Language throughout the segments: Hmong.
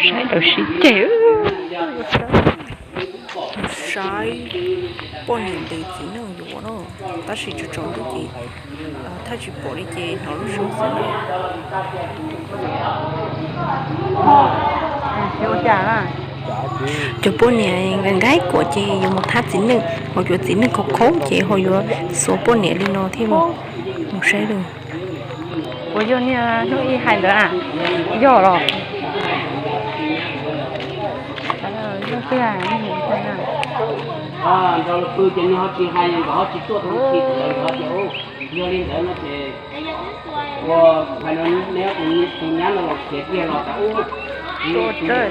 Saib daws sib ceg. Saib poj niam ntes txiv neej yuav no, tab sis tsaus tsaus ntuj ces thaj tsam pom li ces hnov lub suab xwb na. Cov poj niam nqa nqaij kuam ces yuav mus thab txiv neej, ho cov txiv neej khaub khaub ces ho yuav xuas poj niam li no thiab. Mus saib. Puas yog niag hnub ib hais ntawd a? Yog los? Yog twg? Nrog lawv pw ces nws ho tsis hais, nkawd ho tsis tuaj tag kis, nkawd tias, yog li ntawd no ces ua hais no, neb tus nyab no los khiav kiag los tas ub,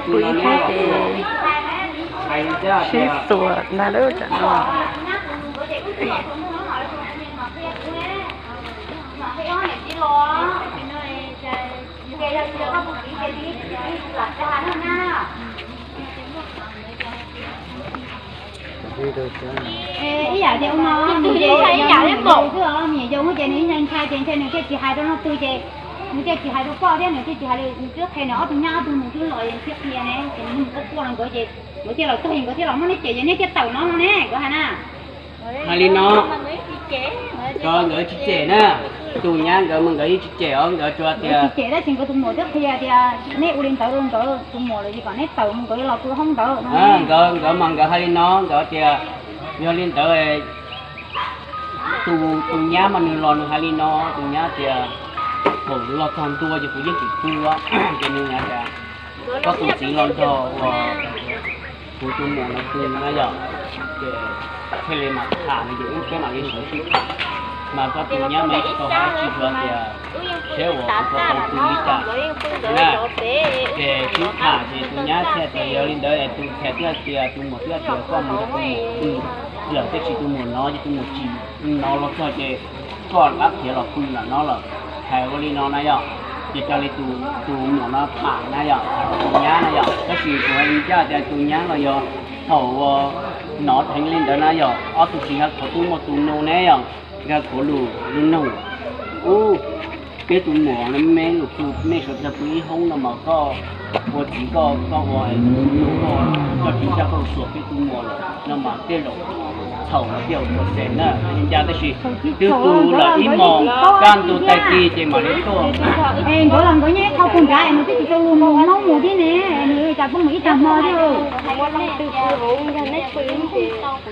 tus ib no neb los ua hais li thiab tias sib xuas ntag lawm tam no. Ib yam tias ua no, nws ib yam li pom, nws yog ces nws ntshai ntshai ces ntshai nws thiaj tsis hais rau leej twg ces nws thiaj tsis hais rau poj thiab nws thiaj tsis hais li, nws twb qhia nws ob tug nyab ob tug nws twb los thiab qhia ne ces nws mus quaj quaj rau nkawd ces nkawd thiaj los txog ces nkawd thiaj los muab neb cem ces neb thiaj tawm no no ne, nkawd hais na. Hais li no, cov nkawd tsis cem na, tus nyab nkawd mas nkawd yeej tsis cem os, nkawd tsuas tias tsis cem tab sis nkawd tus muam twb qhia tias neb ua li ntawd rau nkawd tus muam lawm ces kom neb tawm mus nkawd los pw hoob ntawd no. Nkawd, nkawd mas nkawd hais li no, nkawd tias yog li ntawd tus, tus nyab mas nws los nws hais li no, tus nyab tias thaum los txog ntua ces kuv yeej tsis pw, ces nws tias koj tus txiv los nrog uas kuv tus muam no pw na yom, ces thiaj li mas tham no ces wb peb mam li sawv sib tham, mas koj tus nyab mas yeej tsis tau hais tsis tau tias seb uas kuv puas tau pw li cas na. Ces sib tham ces tus nyab thiaj tias yog li ntawd es tus txhais thiaj tias tus muam thiaj tias koj mus nrog tus muam pw lawm, tab sis tus muam no ces tus muam tsis no los txog ces koj rov qab khiav los pw ntawm no lawm. Hais ua li no na yom, ces raws li tus muam no tham na yom, tus nyab na yom, tab sis kuv hais li ncaj tias tus nyab los yog thaum uas hnov dheev li ntawd na yom, ob tug tsis nkag khuav tub muaj tus nug ne yom, nkag khuav lus lus nug. Ub, peb tus muam no me lus pw, nej sawv daws pw ib hoob no mas koj ua txiv koj, koj ua, koj tsis ncaj koj xuas peb tus muam lawm no mas tej zaum txhaum los tej zaum txhaum xes na, ncaj tab sis twb tu lawm ib hmos, kaj ntug tag kis ces mam li tuaj. Nkawd los nkawd nyob ib qho puag nrad es nws twb tsis tau lus mus noob mus thiab ne, nws cas pheej mus ib tag hmo thiab. Koj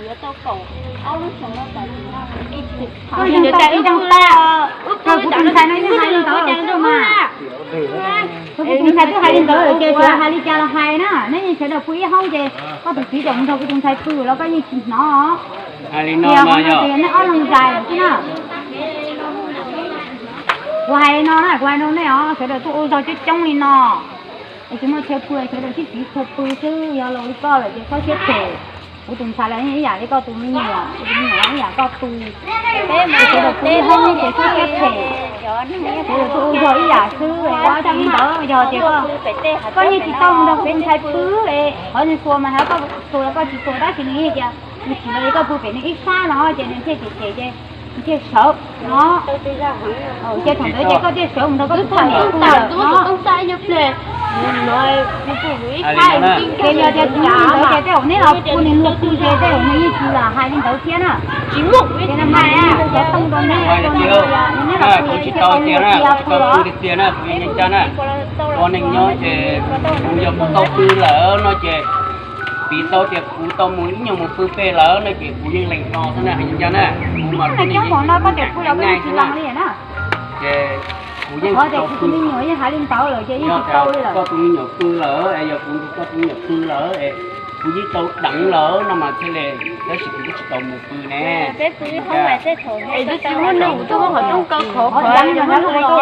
yog tau tsis tau, raws kuv tus ntxhais no yeej hais li ntawd xwb mas. Raws kuv tus ntxhais twb hais li ntawd ces sawv hais li cas los hais na, neb yeej sawv daws pw ib hoob ces koj tus txiv tseem mus nrog kuv tus ntxhais pw los koj yeej tsis hnov. Hais li no mas yog neb ob leeg zais lawm xwb na. Kuv hais li no na, kuv hais rau nej os, sawv daws tuaj ua zog coob coob li no es tsis muaj chaw pw, sawv daws sib txiv txhua pw xwb, yog los li koj lawm ces koj siab phem. Kuv tus ntxhais los ib yam li koj tus me nyuam, kuv tus me nyuam ib yam koj tus. Sawv daws pw ib hoob ces koj siab phem, sawv daws tuaj ua zog ib yam xwb, ua tsis li ntawd yog tias koj, koj yeej tsis tau nrog kuv tus ntxhais pw, qhov nws xuas mas hais koj xuas los koj tsis xuas tab sis nws tias nws tsis los li koj pw pem nws ib sab no ces nws thiaj cem cem ces nws thiaj sawv no. Ces thaum ntawd ces koj thiaj sawv mus nrog koj tus ntxhais pw lawm no. Ces yog tias tsis li ntawd ces tej zaum neb los pw nws luag pw ces tej zaum nws yeej tsis lam hais li ntawd thiab na. Ces nws hais xov tooj rau neb, neb los pw ces nws thiaj tau luag cia pw os. Ua neej nyob ces kuv yog kuv tau pw lawm no ces piv tau tias kuv tau mus ib nyuag mus pw pem lawm no ces kuv yeej lees hlo xwb na, hais ncaj na. Kuv mas coob hmoov no koj tseem pw los koj yeej tsis lees li na. Ces kuv yeej tsis tau pw. Koj tus me nyuam yeej hais li ntawd lawm ces yeej tsis tau li lawm. Koj tus me nyuam pw lawm es yog kuv nrog koj tus me nyuam pw lawm es kuv yeej tau deev lawm no mas thiaj li, tab sis kuv twb tsis tau mus pw ne. Peb pw ib hoob mas tej thaum es twb tsis muaj neeg, kuv twb muab qhov rooj kaw khov, qhov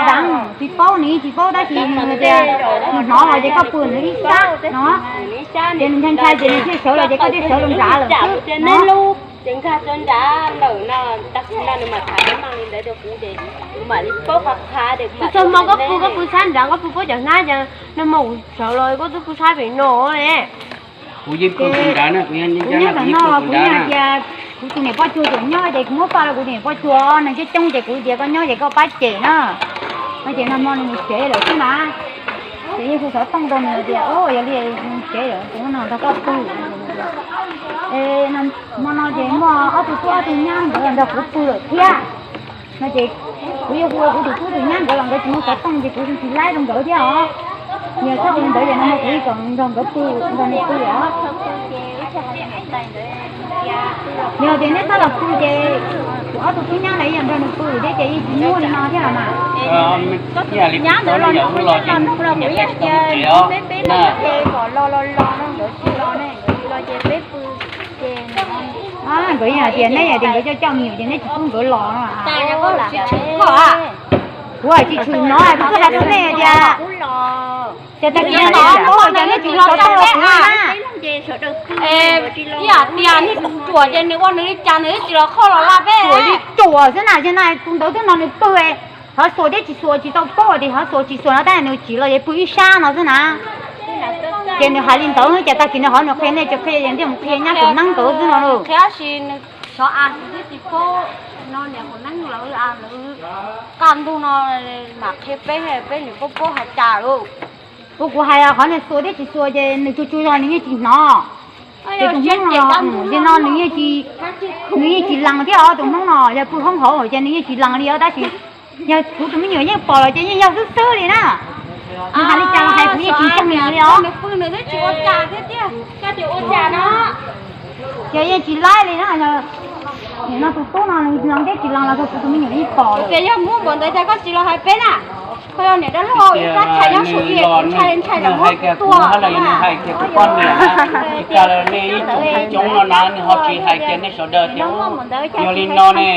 deev, tsis paub nws tsis paub tab sis nws tias nws hnov los ces koj pw nws ib sab no. Ces nws ntshai ntshai ces nws thiaj sawv los ces koj thiaj sawv los nrad lawm xwb no. Ces nkag rau nrad lawm no, tag kis no nws mam tham meej li ntawd rau kuv ces kuv mam li paub qhov qha. Txog hmo koj pw, koj pw sab nrad, koj pw puab cov hnab ces nag hmo kuv sawv los koj twb pw sab pem no ne. Kuv yeej pw nrad na, kuv yeej nyob ntawm no, kuv yeej hais tias kuv tus niam poj cuag tseem nyob ces kuv muab faj rau kuv tus niam poj cuag, neeg coob coob ces kuv tias koj nyob ces koj pab cem na. Ces nag hmo nws mus tsev lawm xwb mas. Ces yeej hu xov tooj rau nws tias, o, yog li tsev tus no nrog koj pw. Es hmo no ces muaj ob tug tub ob tug nyab nkawd nrog kuv pw lawm thiab. No ces kuv yuav hu kuv tus tub tus nyab nkawd los nkawd tsis muaj xov tooj ces kuv tsis laib rau nkawd thiab os. Yog txhob ua li ntawd ces no kuv yeej kom nrog nkawd pw, nrog nws pw os. Yog tias neb txhob los pw ces kuv ob tug tub nyab ntawd yeej nrog nws pw thiab ces yeej tsis muaj li no thiab los mas. Nyab ntawd los nws los kuv yeej tias peb peb los ces kom los los los no nkawd tsis los ne, nkawd tsis los ces peb pw ces nkawd yeej hais tias neb yog tias nkawd coj coj me nyuam ces neb tsis pub nkawd los no. Kuv tsis tshwm no, kuv twb hais rau nej tias, ces tag kis no kuv hais tias neb tsis los tau los kuv na. Ib yam tias nws ruam ces nws ua nws li cas nws twb tsis los qhov los laj peb. Ruam li ruam xwb na, yog no tus ntawd twb no nws pw, hov xuas thiab tsis xuas tsis tau paub tias hov xuas tsis xuas no tab nws tsis los ces pw ib sab no xwb na. Ces nws hais li ntawd ces tag kis nws hov nws qhia nej, ces qhia ces mus qhia nyab kuv neeb ntawd xwb no lauj. Qhia sis nws xyov a sis twb tsis paub no niam kuv neeb lawv a lawv qaj ntug no mam qhia peb, peb niam paub paub hais cas lauj. Ua kuv hais qhov nws xuas thiab tsis xuas ces nws tsuag tsuag zog nws yeej tsis hnov. Ces tus Hmoob no, ces no nws yeej tsis lees thiab os, tus Hmoob no yog pw hoob hauv ces nws yeej tsis lees li os, tab sis yog kuv tus me nyuam yeej pom los ces yeej yog xwb xwb li na. Nws hais li cas los hais kuv yeej tsis ntseeg nws li os. Ces yeej tsis laib li na, nim no tus tub no nws lees thiab tsis lees los kuv tus me nyuam yeej pom lawm. Ces yog Hmoob npaum ntawd cas koj tsis los hais peb na? Koj yog niam dab laug ib rab tshais nyob saum ib ntshai ntshai los muab tuag los nws hais kiag kuv poj niam na, tsis tas li nej ib tsoom coob no na nws ho tsis hais kiag nej sawv daws tias, yog li no ne,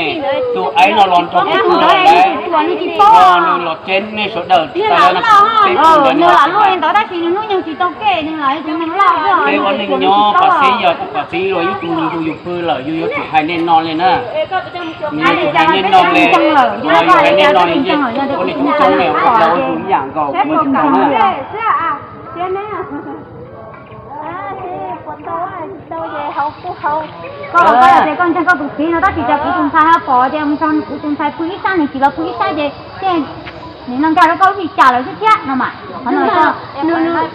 tus aib no los nrog kuv pw lawm, nws los cem nej sawv daws tsis tas li no. Nws lam luaj li ntawd tab sis nws hnub nyoog tsis tau kev, nws lam yog tus neeg loj xwb. Peb ua neeg nyob pam txiv, yog tus pam txiv los yus tus nus yus pw lawm yus yuav tsum hais nej no li na. Nws yuav tsum hais nej no li, yus hais nej no li, ua nej coob coob ne, ua yus ib yam nkaus kuv ua ib yam nkaus na. Koj los koj yog tias koj ntseeg koj tus txiv no tab sis cas kuv tus ntxhais ho pom tias mus nrog kuv tus ntxhais pw ib sab nws tsis los pw ib sab ces, ces nim no nkag rau koj lub li cas lawm xwb thiab no mas. Qhov no koj, nws, nws, nws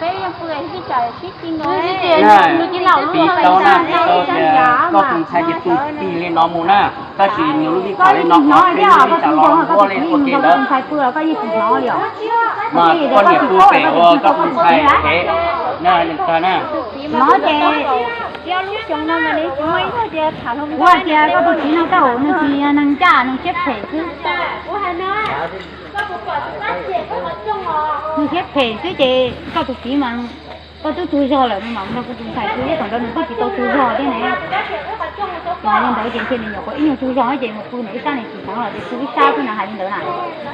tsis laus lub, tau tias koj tus ntxhais ces tus tig li no mus na, tab sis nws lub li cas li no qhov peb lub li cas los npuab li ua ke ntawd. Mas koj niam pw pem uas koj tus ntxhais pem na, nws tag na. No ces kuv hais tias koj tus txiv no tau nws tsis yog neeg ncaj, nws siab phem xwb. Nws siab phem xwb ces koj tus txiv mas koj twb tsaug zog lawm mas nrog kuv tus ntxhais pw thiab, thaum ntawd nws twb tsis tau tsaug zog thiab ne. Mas li ntawd ces ntshe nws nyuam qhuav ib nyuag tsaug zog ces mus pw nws ib sab nws tsis hnov los ces pw ib sab xwb na, hais li ntawd na.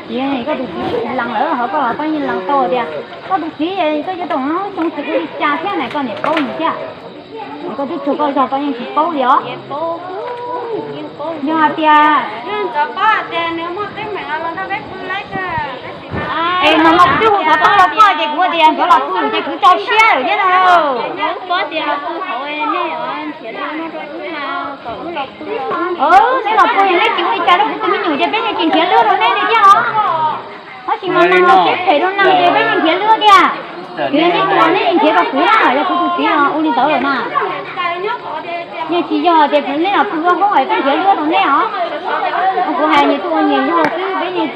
Ces koj tus txiv twb tsis lees lawm ho koj los koj yeej lees tau tias koj tus txiv koj yuav tau xyoo tsis ua li cas thiab na, koj niam paub nws thiab. Koj twb tsaug koj zog koj yeej tsis paub li os. Yog hais tias es no no kuv twb hu xov tooj rau koj ces kuv tias nkawd los pw ces kuv tso siab lawm thiab no. Neb los pw yog neb tsis ua li cas rau kuv tus me nyuam ces peb yeej tsis nrhiav lwb rau neb li thiab os. Tab sis mas neeg no siab phem rau neeg ces peb yeej nrhiav lwb tiag. Yog neb tus neb yeej nrhiav rau kuv na, yog kuv tus txiv ua li ntawd lawm na. Yeej tsis yog tias neb los pw ua hoob es peb nrhiav lwb rau neb os. Kuv hais nyias tuaj ua nyias luag xwb, peb yeej,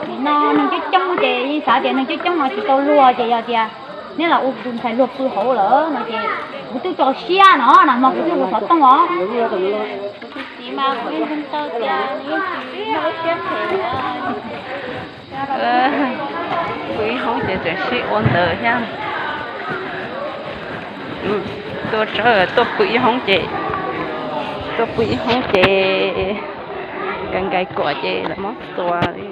nim no neeg coob coob ces yeej xav tias neeg coob coob no tsis tau luag ces yog tias neb los ua kuv tus ntxhais luag pw hauv lawm no ces kuv twb tso siab no, nag hmo kuv twb hu xov tooj os. Pw ib hoob ces tseem sib ua ntawd thiab. Tuaj, tuaj pw ib hoob ces, tuaj pw ib hoob ces nkais nkais kom ces lawv muab xuas li.